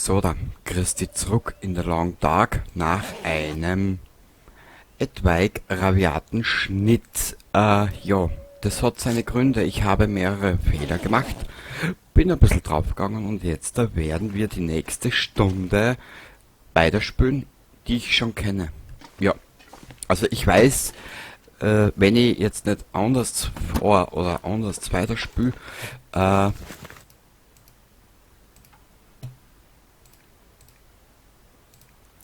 So, dann grüß dich zurück in der Long Dark nach einem etwaig rabiaten Schnitt. Ja, das hat seine Gründe. Ich habe mehrere Fehler gemacht, bin ein bisschen draufgegangen und jetzt da werden wir die nächste Stunde weiterspülen, die ich schon kenne. Ja, also ich weiß, wenn ich jetzt nicht anders vor oder anders weiterspüle,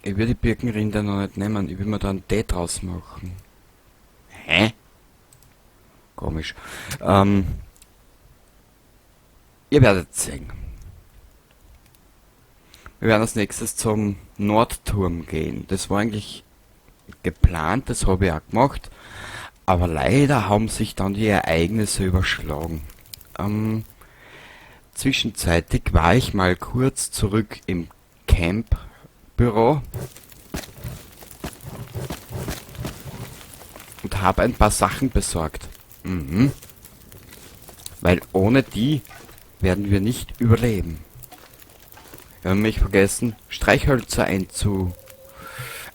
ich würde die Birkenrinde noch nicht nehmen, ich will mir da einen Tee draus machen. Hä? Komisch. Ihr werdet sehen. Wir werden als nächstes zum Nordturm gehen. Das war eigentlich geplant, das habe ich auch gemacht. Aber leider haben sich dann die Ereignisse überschlagen. Zwischenzeitlich war ich mal kurz zurück im Campbüro und habe ein paar Sachen besorgt. Weil ohne die werden wir nicht überleben. Wir haben nämlich vergessen, Streichhölzer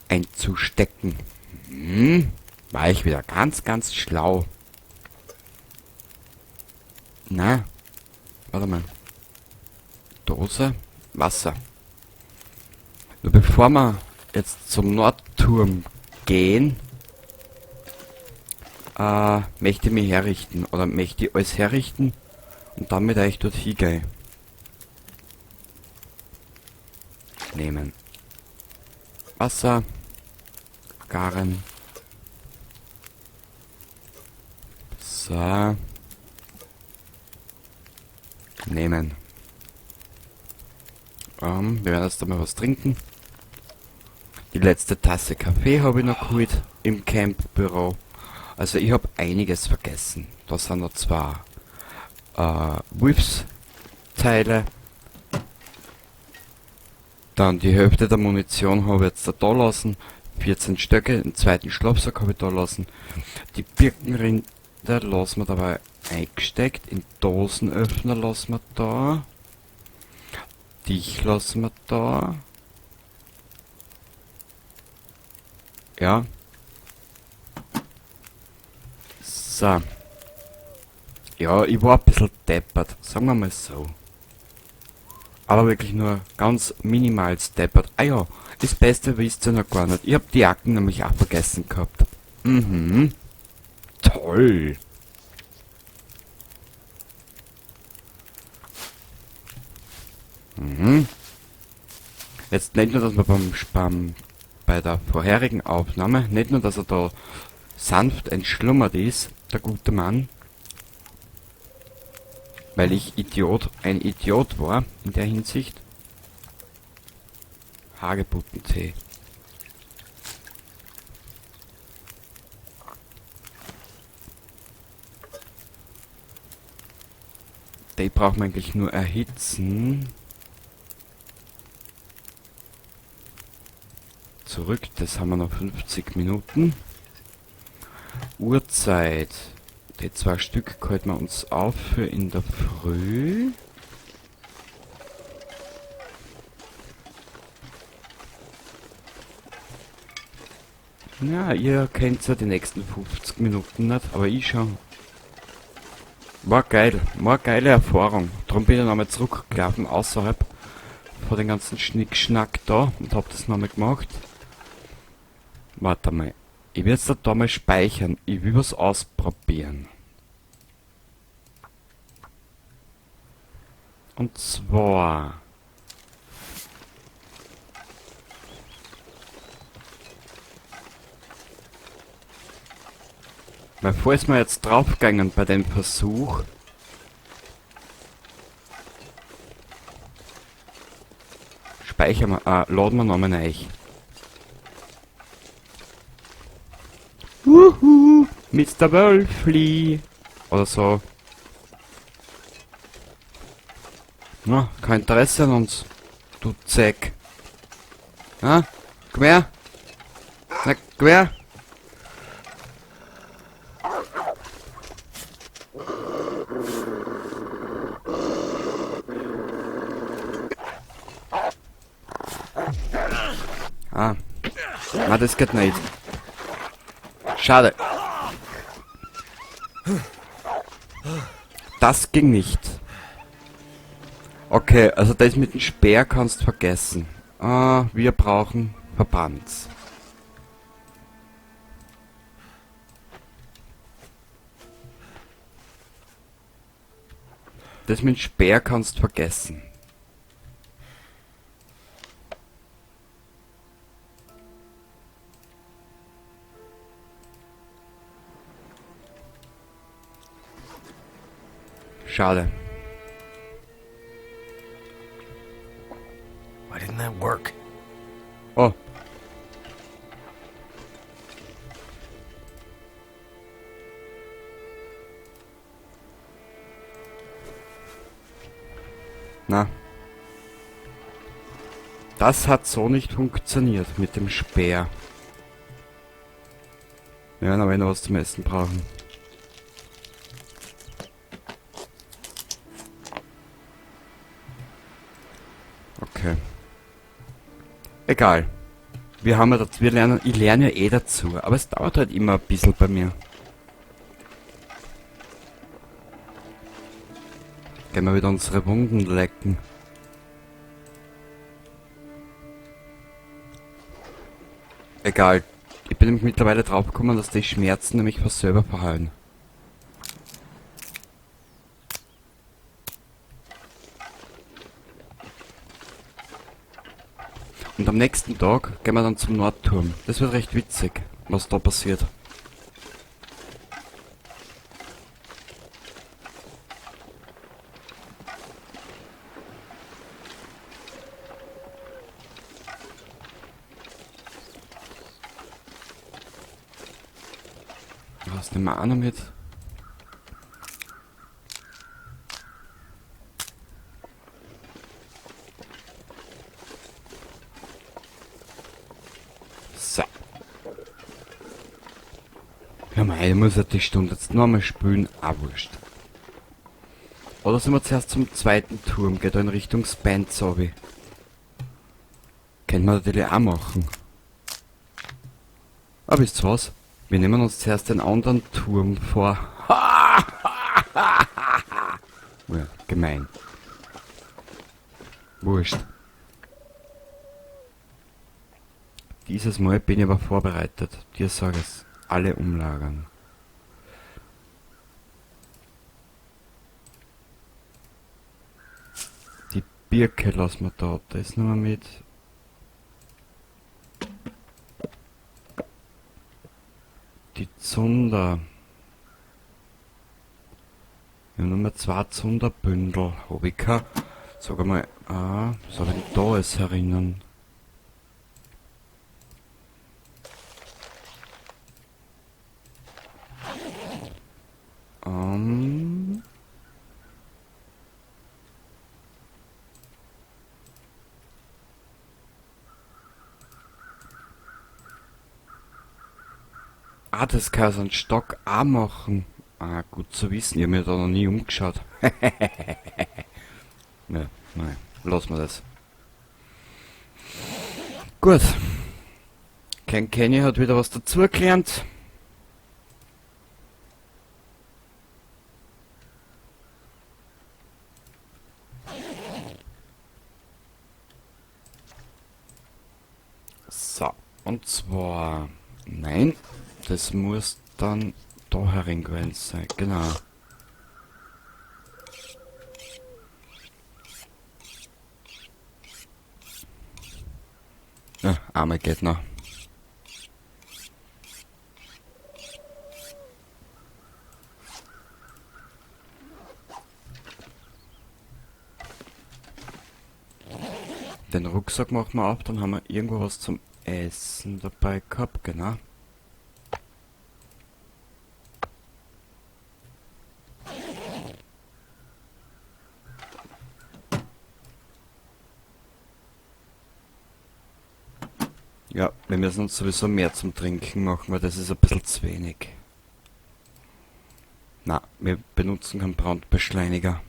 einzustecken. War ich wieder ganz, ganz schlau. Na, warte mal. Dose, Wasser. Nur bevor wir jetzt zum Nordturm gehen, möchte ich mich herrichten. Oder möchte ich alles herrichten und dann mit euch dorthin gehen. Nehmen. Wasser. Garen. So. Nehmen. Wir werden jetzt da mal was trinken. Die letzte Tasse Kaffee habe ich noch geholt im Campbüro. Also ich hab einiges vergessen. Da sind noch zwei Wolfsteile. Dann die Hälfte der Munition habe ich jetzt da lassen. 14 Stöcke, den zweiten Schlafsack habe ich da lassen. Die Birkenrinde lassen wir dabei eingesteckt. In Dosenöffner lassen wir da. Dich lassen wir da. Ja. So. Ja, ich war ein bisschen deppert, sagen wir mal so. Aber wirklich nur ganz minimal deppert. Ah ja, das Beste wisst ihr noch gar nicht. Ich hab die Jacken nämlich auch vergessen gehabt. Toll. Jetzt nicht nur, dass wir bei der vorherigen Aufnahme, nicht nur, dass er da sanft entschlummert ist, der gute Mann, weil ich ein Idiot war in der Hinsicht. Hagebuttentee. Den braucht man eigentlich nur erhitzen. Zurück, das haben wir noch 50 Minuten. Uhrzeit. Die 2 Stück halten wir uns auf für in der Früh. Ja, ihr kennt ja die nächsten 50 Minuten nicht, aber ich schon. War geil, war eine geile Erfahrung. Darum bin ich nochmal zurückgelaufen außerhalb von dem ganzen Schnickschnack da und hab das nochmal gemacht. Warte mal. Ich werde jetzt da mal speichern. Ich will was ausprobieren. Und zwar... Weil falls wir jetzt draufgegangen bei dem Versuch... Speichern wir, laden wir nochmal neu. Wuhu, Mister Wölfli. Oder so. Na, kein Interesse an uns. Du Zeck. Na, komm her. Na, komm her. Ah. Na, das geht nicht. Schade. Das ging nicht. Okay, also das mit dem Speer kannst du vergessen. Ah, wir brauchen Verband. Das mit dem Speer kannst du vergessen. Schade. Why didn't that work? Oh. Na. Das hat so nicht funktioniert mit dem Speer. Wir werden aber noch was zum Essen brauchen. Okay. Egal. Wir haben ja dazu, wir lernen, ich lerne ja eh dazu, aber es dauert halt immer ein bisschen bei mir. Gehen wir wieder unsere Wunden lecken. Egal. Ich bin nämlich mittlerweile drauf gekommen, dass die Schmerzen nämlich von selber verheilen. Und am nächsten Tag gehen wir dann zum Nordturm. Das wird recht witzig, was da passiert. Was nehmen wir auch noch mit? So. Ja, mei, ich muss ja die Stunde jetzt nochmal spülen, auch wurscht. Oder sollen wir zuerst zum zweiten Turm, geht da in Richtung Spence, sorry. Können wir natürlich auch machen. Aber wisst ihr was? Wir nehmen uns zuerst den anderen Turm vor. Ja, gemein. Wurscht. Dieses Mal bin ich aber vorbereitet. Dir sag es. Alle umlagern. Die Birke lassen wir da. Das nehmen wir mit. Die Zunder. Wir haben nur mehr 2 Zunderbündel. Hab ich kein. Sag mal, was hab ich denn da alles herinnen? Ah, das kann so einen Stock auch machen. Ah, gut zu wissen. Ich hab mir da noch nie umgeschaut. Ja, nein, lass mal das. Gut. Ken Kenny hat wieder was dazugelernt. So, und zwar... Nein, das muss dann da herin gewesen sein, genau. Ja, einmal geht noch. Den Rucksack machen wir auf, dann haben wir irgendwo was zum Essen dabei gehabt, genau. Ja, wir müssen uns sowieso mehr zum Trinken machen, weil das ist ein bisschen zu wenig. Na, wir benutzen keinen Brandbeschleuniger.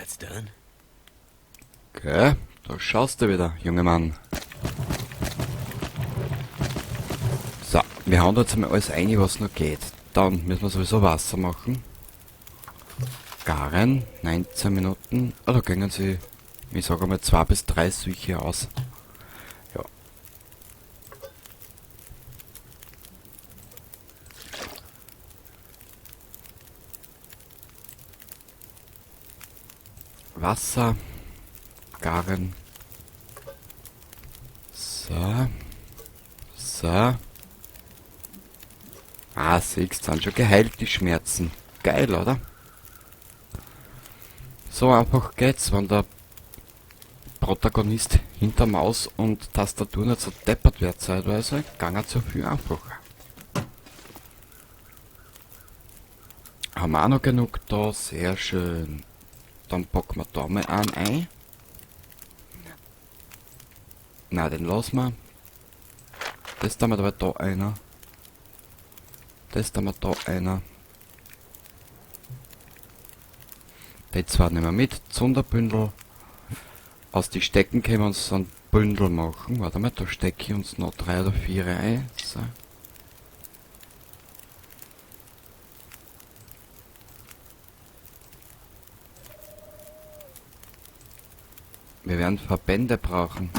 That's done. Okay, da schaust du wieder, junger Mann. So, wir hauen da jetzt einmal alles rein, was noch geht. Dann müssen wir sowieso Wasser machen. Garen, 19 Minuten. Ah, da gingen sie, ich sag einmal, 2 bis 3 Süche aus. Ja. Wasser, Garen. So. So. Ah, siehst, sind schon geheilt, die Schmerzen. Geil, oder? So einfach geht's, wenn der Protagonist hinter Maus und Tastatur nicht so deppert wird zeitweise, ging zu viel einfacher. Haben wir auch noch genug da, sehr schön. Dann packen wir da mal einen ein. Na, den lassen wir. Das tun wir aber da einer. Das tun wir da einer. Die zwei nehmen wir mit. Zunderbündel. Aus die Stecken können wir uns so ein Bündel machen. Warte mal, da stecke ich uns noch 3 oder 4 ein. So. Wir werden Verbände brauchen.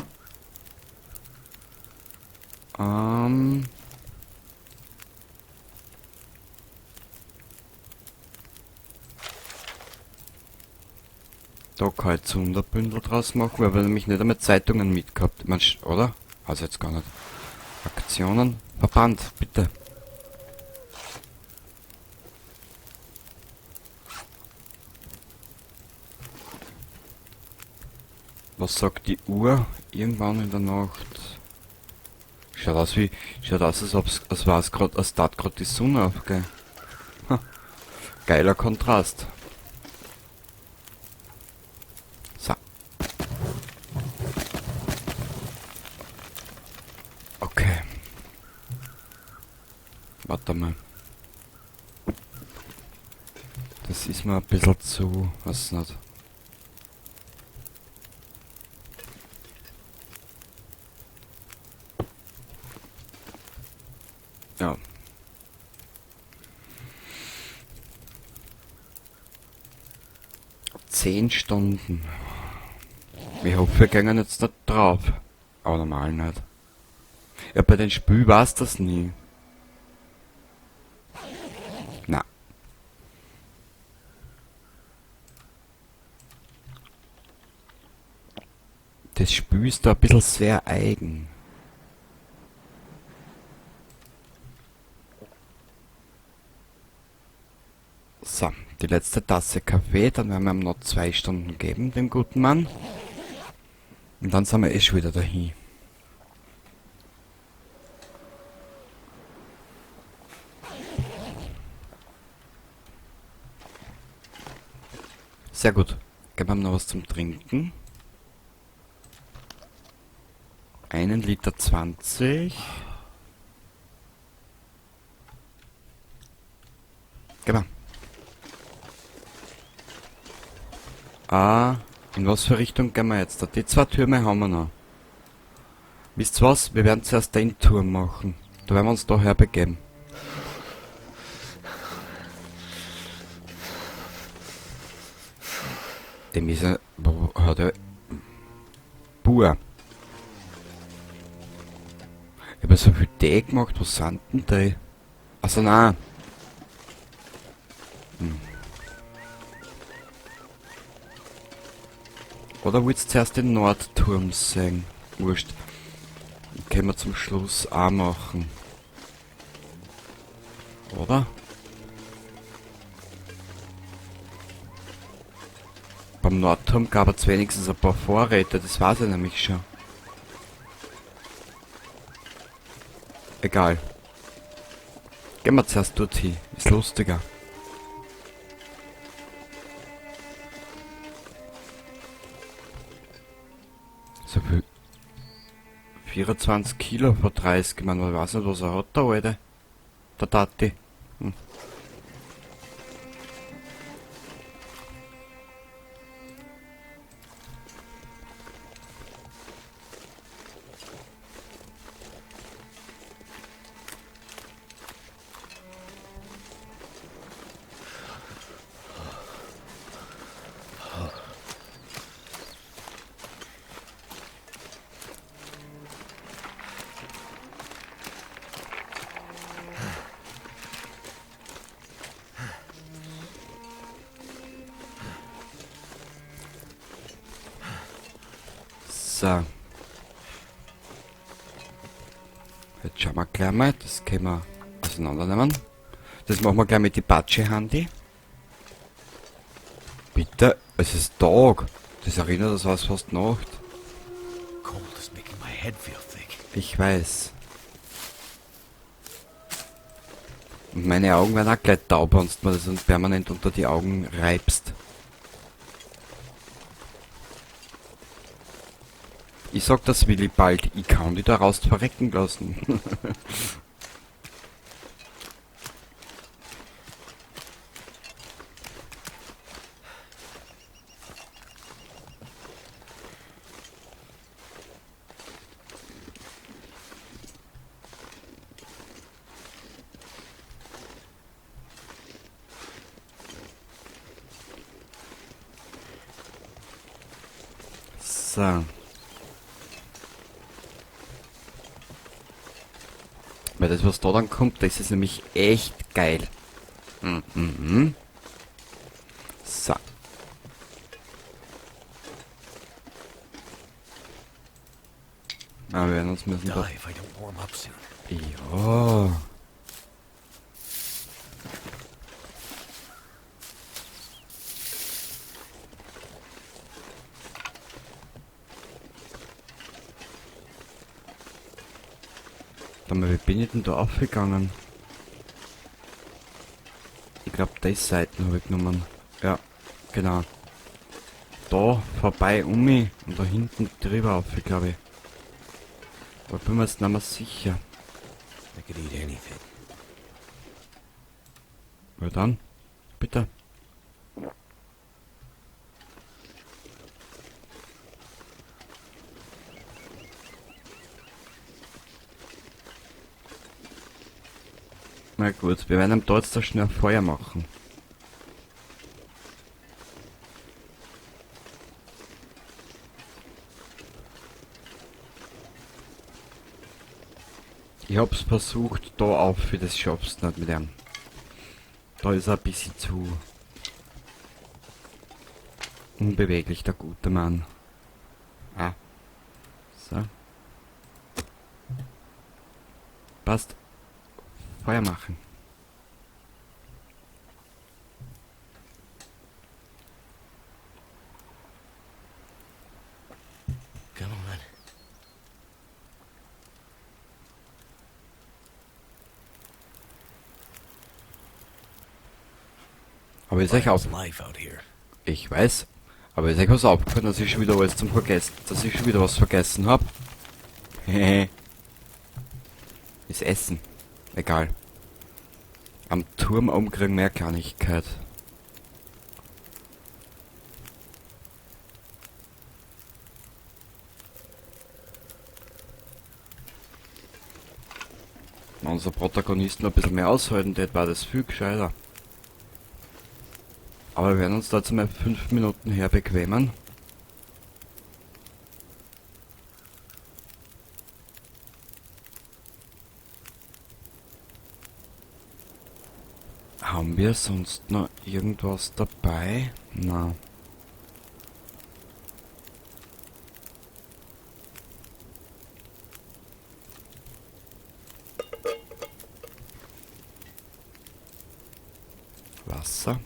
Da kann ich Zunderbündel draus machen, weil wir nämlich nicht einmal Zeitungen mitgehabt. Ich mein, oder? Also jetzt gar nicht. Aktionen. Verband, bitte. Was sagt die Uhr? Irgendwann in der Nacht. Schaut aus wie, schaut aus, als ob's, als war's grad, als tat grad die Sonne aufgeht. Ha. Geiler Kontrast. So. Okay. Warte mal. Das ist mir ein bisschen zu, was nicht. Ja. 10 Stunden. Ich hoffe, wir gehen jetzt da drauf. Aber normal nicht. Ja, bei den Spielen war's das nie. Na. Das Spiel ist da ein bisschen sehr eigen. So, die letzte Tasse Kaffee, dann werden wir ihm noch 2 Stunden geben, dem guten Mann. Und dann sind wir eh schon wieder dahin. Sehr gut. Geben wir ihm noch was zum Trinken. 1 Liter 20. Gib mal. Ah, in was für Richtung gehen wir jetzt? Die 2 Türme haben wir noch. Wisst ihr was? Wir werden zuerst den Turm machen. Da werden wir uns da herbegeben. Dem ist er... Wo hat er... Bua. Ich hab ja so viel Tee gemacht. Was sind denn die? Also nein. Oder willst du zuerst den Nordturm sehen? Wurscht. Können wir zum Schluss auch machen. Oder? Beim Nordturm gab es wenigstens ein paar Vorräte, das weiß ich nämlich schon. Egal. Gehen wir zuerst dorthin, ist lustiger. So viel. 24 Kilo vor 30, ich meine, man weiß nicht, was er hat, der Alte. Der Tati. So. Jetzt schauen wir gleich mal, das können wir auseinandernehmen. Das machen wir gleich mit die Patsche Handy. Bitte, es ist Tag. Das erinnert uns was fast Nacht. Cold is making my head feel thick. Ich weiß. Und meine Augen werden auch gleich taub, wenn du mir das dann permanent unter die Augen reibst. Ich sag das Willi bald, ich kann die da raus verrecken lassen. So. Weil das, was da dann kommt, das ist nämlich echt geil. So. Ah, wir werden uns müssen da Die if I don't warm up soon. Ja. Warte mal, wie bin ich denn da aufgegangen? Ich glaub, die Seiten hab ich genommen. Ja, genau. Da vorbei um mich und da hinten drüber auf, glaub ich. Aber bin mir jetzt nicht mehr sicher. I could eat anything. Na dann, bitte. Na gut, wir werden am da jetzt da schnell Feuer machen. Ich hab's versucht, da auf für das schaffst nicht mit ihm. Da ist er ein bisschen zu unbeweglich, der gute Mann. Ah. So. Passt. Feuer machen. Come on. Aber ist euch auf. Life out here. Ich weiß. Aber ist euch was aufgefallen, dass ich schon wieder alles zum Vergessen, dass ich schon wieder was vergessen hab? Hehe. Ist Essen. Egal. Am Turm oben kriegen wir eine Kleinigkeit. Wenn unser Protagonist noch ein bisschen mehr aushalten tät, war das viel gescheiter. Aber wir werden uns da jetzt mal 5 Minuten her bequemen. Haben wir sonst noch irgendwas dabei? Na. Wasser.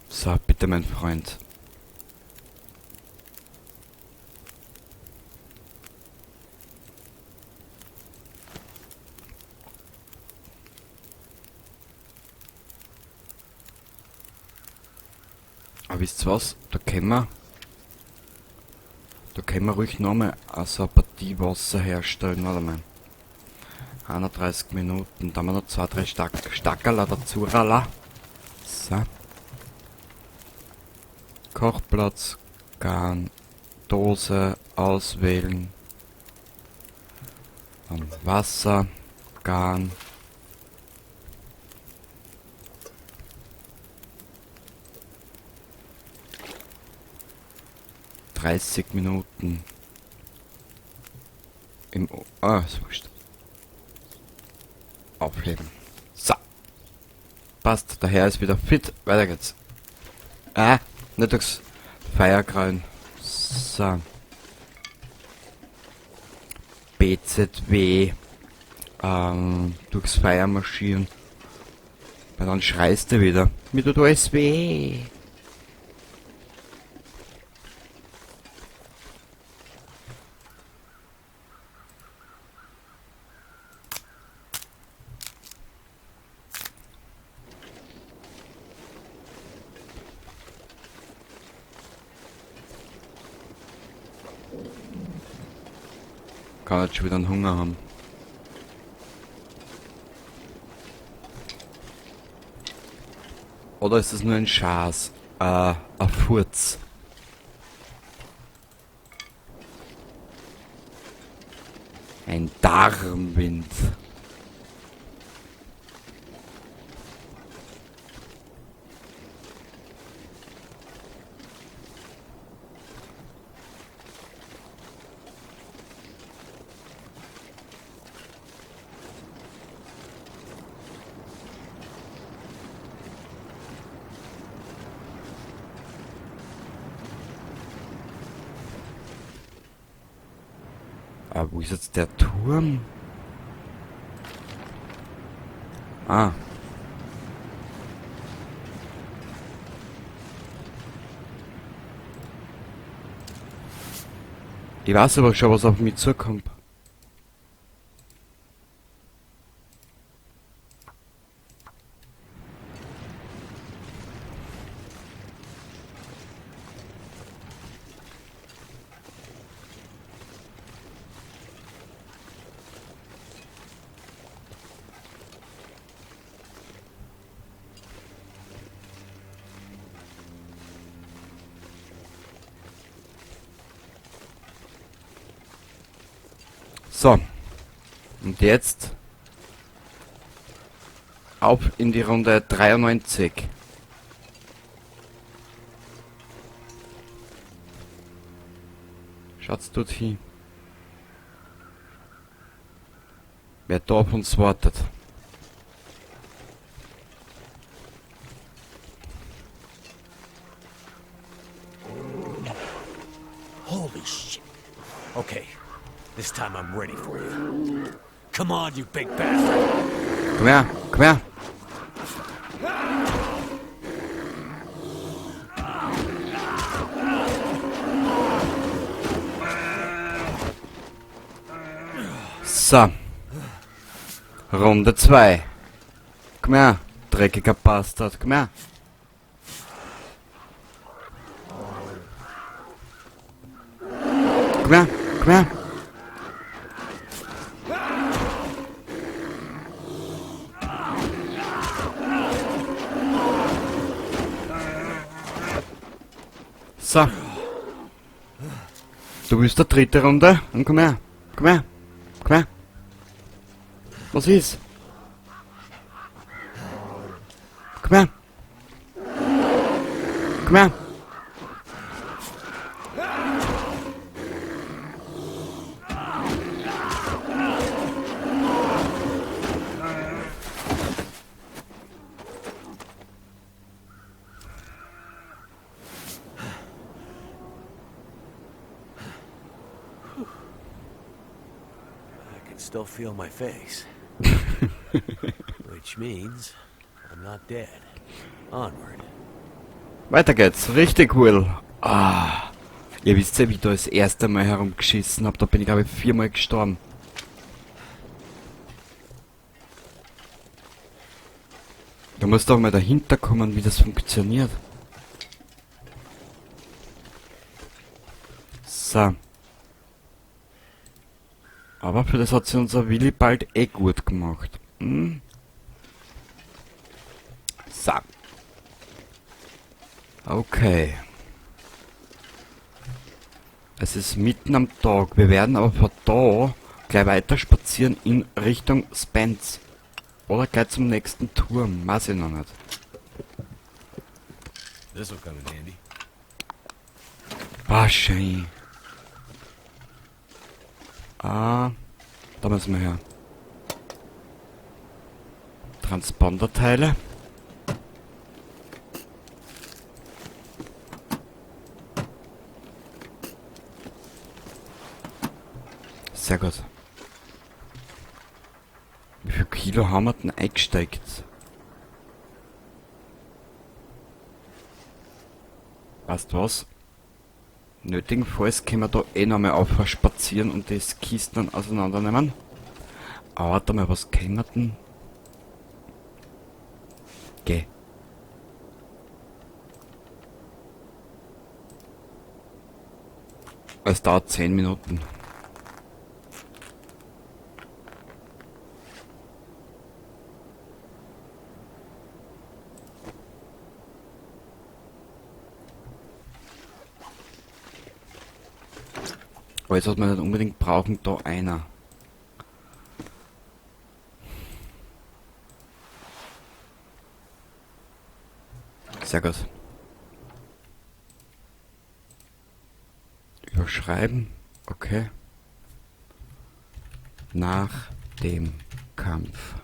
So, bitte mein Freund. Aber wisst ihr was? Da können wir Da können wir ruhig nochmal so eine Partie Wasser herstellen. Warte mal. 31 Minuten. Da haben wir noch 2, 3 Stackerl dazu. Rala. So. Kochplatz, Garn, Dose auswählen. Dann Wasser, Garn. 30 Minuten. Im O-, ah, ist wurscht. Aufheben. So. Passt, der Herr ist wieder fit. Weiter geht's. Ah, nicht durchs Feuer. So. BZW. Durchs Feuer marschieren. Weil dann schreist du wieder. Mir tut alles weh. Kann jetzt schon wieder einen Hunger haben. Oder ist das nur ein Schaß? Ein Furz. Ein Darmwind. Ah, wo ist jetzt der Turm? Ah. Ich weiß aber schon, was auf mich zukommt. So, und jetzt auf in die Runde 93. Schaut's dort hin. Wer da auf uns wartet. Holy shit. Okay. This time I'm ready for you. Come on, you big bastard. Komm her, komm her. So. Runde 2. Komm her, dreckiger Bastard. Komm her. Komm her, komm her. So. Du bist der dritte Runde. Dann komm her. Komm her. Komm her. Was ist? Komm her. Komm her. I can still feel my face. Which means I'm not dead. Onward. Weiter geht's. Richtig, Will. Ah. Ihr wisst ja, wie ich da das erste Mal herumgeschissen hab. Da bin ich, glaub ich, 4-mal gestorben. Da musst du auch mal dahinter kommen, wie das funktioniert. So. Aber für das hat sich unser Willi bald eh gut gemacht. Hm? So. Okay. Es ist mitten am Tag. Wir werden aber von da gleich weiter spazieren in Richtung Spence. Oder gleich zum nächsten Turm. Weiß ich noch nicht. This'll come in handy. Ah, schön. Ah, da müssen wir her. Transponderteile. Sehr gut. Wie viel Kilo haben wir denn eingesteckt? Weißt was? Nötigenfalls können wir da eh nochmal auf spazieren und das Kisten dann auseinandernehmen. Aber warte mal, was können wir denn? Geh. Es dauert 10 Minuten. Aber jetzt, was wir nicht unbedingt brauchen, da einer. Sehr gut. Überschreiben. Okay. Nach dem Kampf.